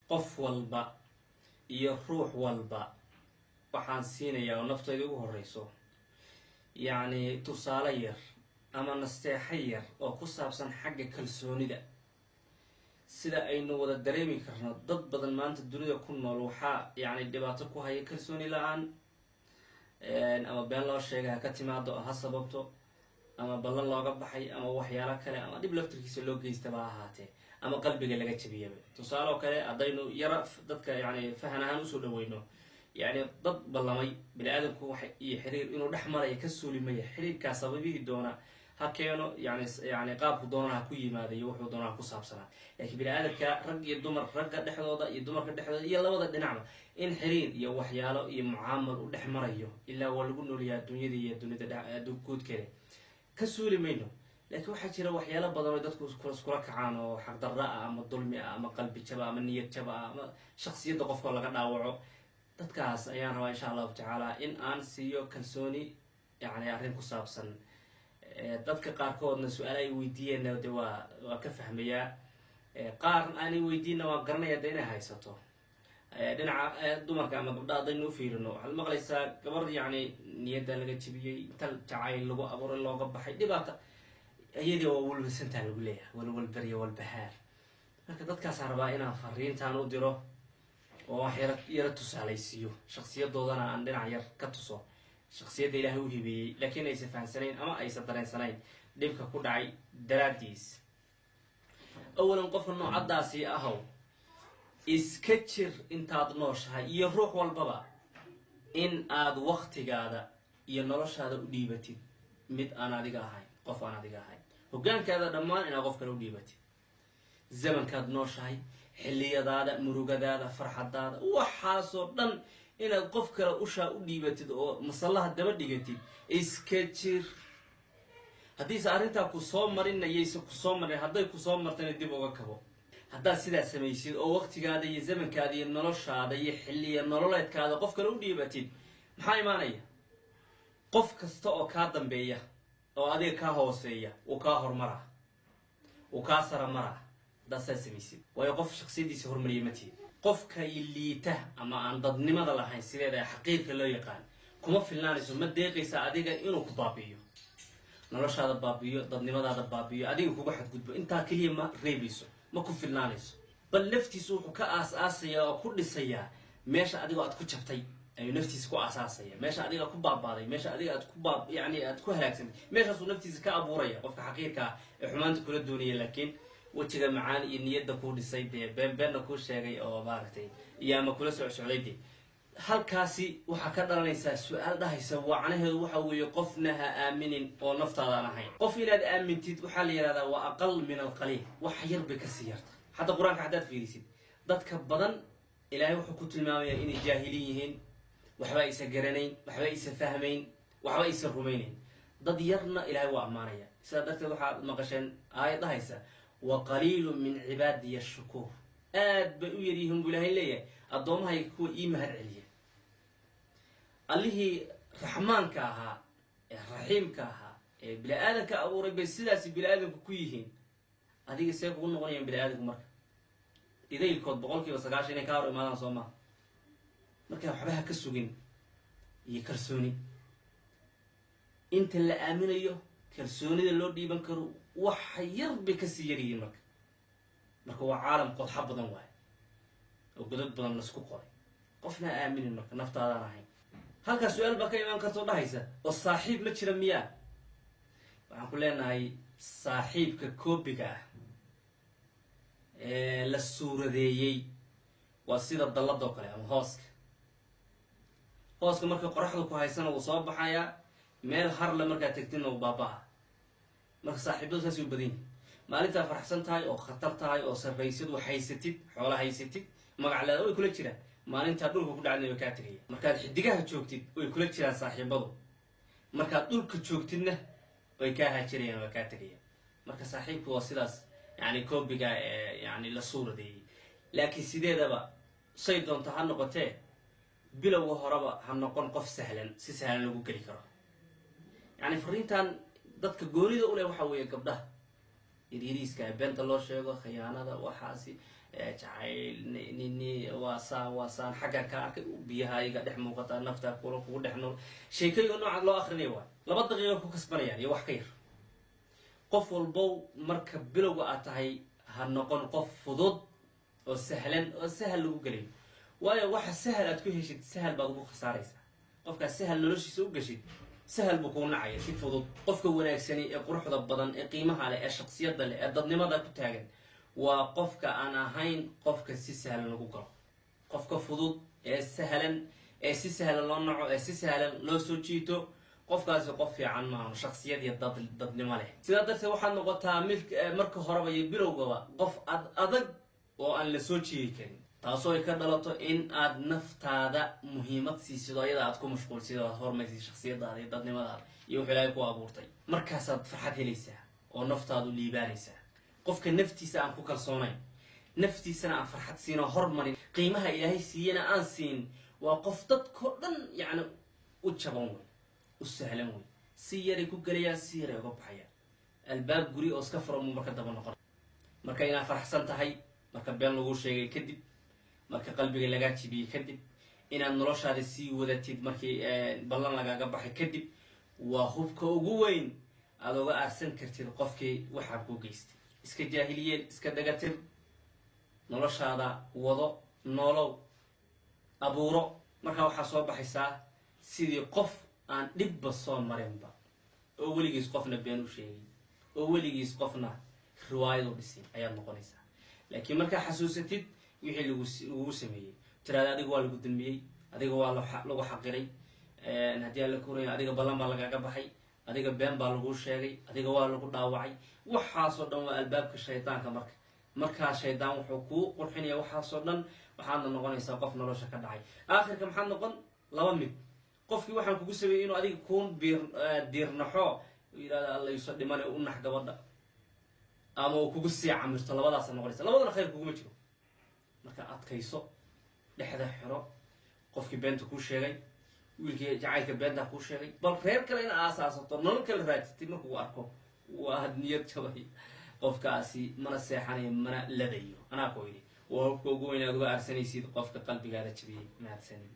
Qof walba iyo ruux walba waxaan siinayaa oo naftayda ugu horeyso, yacni tusaale yar ama nasteexo yar oo ku saabsan xagga kalsoonida. Sida aynu wada dareemi karno, dad badan maanta dunida ku nool waxaa yacni dhibaato ku haya kalsooni la-aan, ama been loo sheegay ha ka timaado ha sababto, ama ballan looga baxay, ama waxyaalo kale, ama dhib laftirkiisa loo geystaba ha ahaatee, ama qalbiga laga jabiyaba. Tusaale oo kale, haddaynu yara dadka yani fahan ahaan usoo dhaweyno, yani dad ballamay, bini aadamku waxa iyo xiriir inuu dhex maraya ka suulimaya, xiriirkaa sababihii doona ha keeno, yani qaabku doonana ha ku yimaada iyo wuxuu doona ha ku saabsanaa, laakiin bini aadamka rag iyo dumar, ragga dhexdooda iyo dumarka dhexdooda iyo labada dhinacba in xiriir iyo waxyaalo iyo mucaamal u dhex marayo, ilaa waa lagu noolyaha adduunyada iyo dunida guudkeeda, ka suuli mayno. Laakiin waxaa jira waxyaalo badan oo dadku iskula kacaan oo xaqdarra ah ama dulmi ah ama qalbi jaba ama niyad jaba ah ama shaksiyadda qofka laga dhaawaco. Dadkaas ayaan rabaa insha allahu tacaala in aan siiyo kalsooni, yani arrin ku saabsan. Dadka qaarkoodna su-aal ay weydiiyeenna de waa ka fahmayaa, qaar aanay weydiinna waan garanaya de inay haysato. Dhinaca dumarka ama gabdha haddaynu ufiirino, waxaad maqlaysaa gabar yacni niyadda laga jebiyey, inta jacayl lagu abuuray looga baxay, dhibaata iyadii waa walwalsantaa lagu leeyahay, walwalbarya walbahaar. Marka dadkaasaan rabaa inaan fariintaan u diro oo wax yaro yaro tusaalaysiiyo, shaksiyadoodana aan dhinac yar ka tuso, shaksiyadda ilaahay u hibeeyey laakiin aysan fahamsanayn ama aysan dareensanayn dhibka ku dhacay daraaddiis. Awalan, qofka noocaddaasi ahow, iska jir intaad nooshahay iyo ruux walbaba in aad waktigaada iyo noloshaada u dhiibatid mid aan adiga ahayn, qof aan adiga ahayn. Hoggaankaada dhammaan inaad qof kale u dhiibatid, zamankaad nooshahay, xilliyadaada, murugadaada, farxadaada, waxaasoo dhan inaad qof kale ushaa u dhiibatid oo masallaha daba dhigatid, iska jir. Haddiise arrintaa ku soo marinayayse ku soo marin, hadday ku soo martana dib uga kabo. Haddaad sidaa samaysid oo waktigaada iyo zamankaada iyo noloshaada iyo xilliya nololeedkaada qof kale u dhiibatid, maxaa imaanaya? Qof kasta oo kaa dambeeya oo adiga kaa hooseeya uu kaa hormaraa, uu kaa saramaraa haddaad sidaa samaysid. Waayo, qof shaksiyadiisa hormariya ma tihid. Qofka liita ama aan dadnimada lahayn, sideeda xaqiirka loo yaqaan, kuma filnaanayso, ma deeqaysa adiga inuu ku baabi'iyo, noloshaada baabi'iyo, dadnimadaada baabi'iyo, adiga kuga xadgudbo. Intaa keliya ma reebayso, ma ku filnaanayso, bal naftiisu wuxuu ka aas-aasayaa oo ku dhisayaa meesha adigoo aad ku jabtay ayuu naftiisa ku aasaasaya, meesha adiga ku baabaaday, meesha adiga aad ku baab yani aad ku halaagsantay, meeshaasuu naftiisa ka abuuraya. Qofka xaqiirka ah ee xumaanta kula doonaya laakiin wejiga macaan iyo niyadda kuu dhisay, dee been beenna kuu sheegay oo maaragtay iyo ama kula socsocday, dee halkaasi waxaa ka dhalanaysaa su-aal dhahaysa, wacnaheedu waxa weeye: qofna ha aaminin oo naftaadaan ahayn. Qof inaad aamintid waxaa la yihahdaa waa aqal min alqaliil, wax yar bay kasii yarta. Xataa qur-aanka haddaad fiirisid, dadka badan ilaahay wuxuu ku tilmaamayaa inay jaahiliin yihiin, waxba aysan garanayn, waxba aysan fahmayn, waxba aysan rumaynayn. Dad yarna ilaahay waa ammaanaya. Sidaa darteed waxaad maqasheen aayad dhahaysa: "Wa qaliilu min cibaadiya ashukuur." Aad bay u yaryihiin buu ilaahay leeyahay addoommahayga kuwa ii mahad celiya. Allihii raxmaanka ahaa ee raxiimka ahaa ee bini aadamka abuuray bay sidaasi bini aadamku ku yihiin. Adiga see kugu noqonayaan bini aadamku? Marka idaylkood 90% inay kaa hor imaadaan, soo maha? Marka waxba ha ka sugin iyo kalsooni. Inta la aaminayo, kalsoonida loo dhiiban karo, wax yar bay kasii yaryihiin. Marka waa caalam qodxa badan waayo oo godad badan laisku qoray. Qofna ha aaminin marka naftaadaan ahayn. Halkaas su-aal baa ka imaan karta oo dhahaysa: oo saaxiib ma jira miyaa? Waxaan ku leenahay, saaxiibka koobiga ah ee la suuradeeyey waa sida dalladoo kale ama hooska. Hooska marka qoraxda ku haysana wuu soo baxayaa, meel harle markaad tegtidna wuu baaba-a. Marka saaxiibadu saasay u badan yihin. Maalintaa faraxsan tahay oo khatar tahay oo sarraysid, wax haysatid, xoola haysatid, magac leeda, way kula jiraan. Maalintaa dhulka ku dhacdna way kaa tegaya. Markaad xidigaha joogtid way kula jiraan saaxiibadu, markaad dhulka joogtidna way kaa haajirayaan, way kaa tegayaan. Marka saaxiibku waa sidaas, yani koobiga ee yani la suuradeeyey. Laakiin sideedaba say doonto ha noqotee, bilowga horeba ha noqon qof sahlan, si sahlan lagu geli karo. Yani fariintan dadka goonida u leh waxa weeye gabdhaha. Yaryariiska beenta loo sheego, khiyaanada, waxaasi jacayl nini waasaan waasaan xagga ka arkay, biyaha iga dhex muuqata, nafta kula kugu dhex nool, sheekooyinka nooca loo akrinaya waay 2 daqiiqa ku kasbanayaan iyo wax ka yar. Qof walbow marka bilowga aad tahay ha noqon qof fudud oo sahlan oo sahal lagu gelayo, waayo waxa sahal aad ku heshid sahal baad ugu khasaaraysaa. Qofkaas sahal noloshiisa u geshid, sahal buu kuu nacaya si fudud. Qofka wanaagsani ee quruxda badan ee qiimaha leh ee shaksiyadda leh ee dadnimada ku taagan waa qofka aan ahayn qofka si sahlan lagu galo. Qofka fudud ee sahlan ee si sahlan loo naco ee si sahlan loo soo jiito, qofkaasi qof fiican maahan, shaksiyad iyo dadnimo leh. Sidaa darteed waxaad noqotaa mid marka horeba iyo bilowgaba qof ad adag oo aan la soo jiidi karin, taasoo ay ka dhalato in aad naftaada muhiimad siisido, ayada aad ku mashquulsid, aad hormaysid shaksiyadaada iyo dadnimadaada iyo wuxuu Ilaahay ku abuurtay. Markaasaad farxad helaysaa oo naftaadu liibaanaysaa. Qofka naftiisa aan ku kalsoonayn, naftiisana aan farxad siin oo hormarin, qiimaha Ilaahay siiyana aan siin, waa qof dadkao dhan yacni u jaban wey, u sahlan wey, si yaray ku gelayaan, si yaray uga baxayaan. Albaab guri oo iska fura muu marka daba noqon. Marka inaad faraxsan tahay marka been lagu sheegay kadib, marka qalbiga lagaa jibiyey kadib, inaad noloshaada sii wadatid markii ballan lagaaga baxay kadib, waa hubka ugu weyn aada uga aarsan kartid qofkii waxaa kuu geystay. Iska jaahiliyeen, iska dhagatir, noloshaada wado, noolow, abuuro. Markaa waxaa soo baxaysaa sidii qof aan dhibba soo marinba, oo weligiis qofna been u sheegay, oo weligiis qofna riwaayad u dhisin ayaad noqonaysaa. Laakiin markaa xasuusatid wixii lagugu sameeyey, tiraada adiga waa lagu dambiyey, adiga waa lagu xaqiray, haddii aan la koraya adiga ballan baa lagaaga baxay, adiga been baa laguu sheegay, adiga waa lagu dhaawacay, waxaasoo dhan waa albaabka shaydaanka. Markaa shaydaan wuxuu kuu qurxinaya waxaasoo dhan, waxaadna noqonaysaa qof nolosha ka dhacay. Aakhirka maxaad noqon? Laba mid: qofkii waxaan kugu sameeyey inuu adiga kuun diirnaxo, yidhahda alla iso dhimane u nax gabadha, ama uu kugu sii camirto. Labadaasa noqonaysa, labadana khayr kuguma jiro. Marka adkayso, dhexda xiro qofkii beenta kuu sheegay, wiilkii jacaylka beentaa kuu sheegay, bal reer kale ina aasaasato, nolol kale raadsatay markuu arko waa niyad jabay qofkaasi, mana seexanayo mana ladayo. Anaa ku yidhi waa hubka ugu weyn aad uga aarsanaysid qofka qalbigaada jabiyey. Mahadsanid.